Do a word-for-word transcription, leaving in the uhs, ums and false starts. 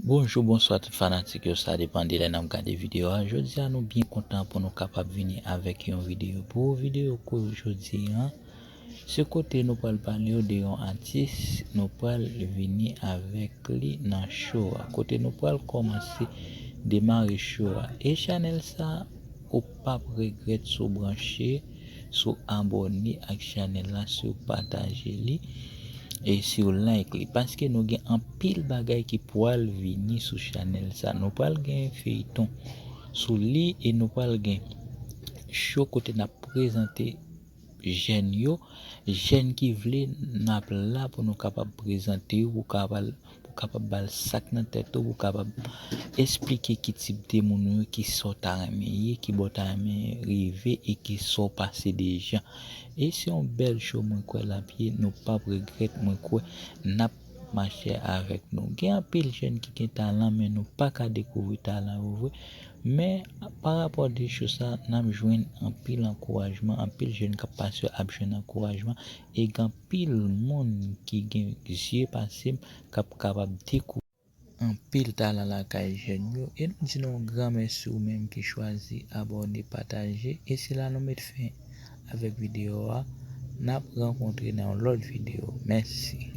Bonjou, bonswa tout fanatik yo, sa depann de lè n ap gade videyo a. Jodi a nou byen kontan pou nou kapab vini avèk yon videyo pou ou. Videyo kou jodi a, se kote nou pral pale w de yon atis, nou pral vini avèk li nan show a. Kote nou pral kòmanse demare show a. E chanèl sa, ou p ap regrèt si w branche, si w abòne ak chanèl la, si w pataje li e si w like li, paske nou gen anpil bagay ki pral vini sou chanèl sa. Nou pral gen feyton sou li e nou pral gen show kote n ap prezante jèn yo, jèn ki vle, n ap la pou nou kapab prezante yo, pou kapab, pou kapab ba l sa k nan tèt ou, pou kapab esplike ki tip de moun ou ye, ki sa w ta renmen ye, ki bò w ta renmen rive e ki sa w pase deja. E se yon bèl show mwen kwè l ap ye, nou p ap regrèt, mwen kwè n ap mache avèk nou. Gen anpil jèn ki gen talan, men nou pa ka dekouvri talan yo vre. Men, pa rapò de show sa, n ap jwenn anpil ankourajman, anpil jèn k ap pase ap jwenn ankourajman, e gen anpil moun ki gen zye pase m k ap kapab dekouvri anpil talan lakay jèn yo. E nou di nou yon gran mèsi ou menm ki chwazi abòne, pataje. E se la nou met fen avèk videyo a. N ap rankontre nan yon lòt videyo. Mèsi.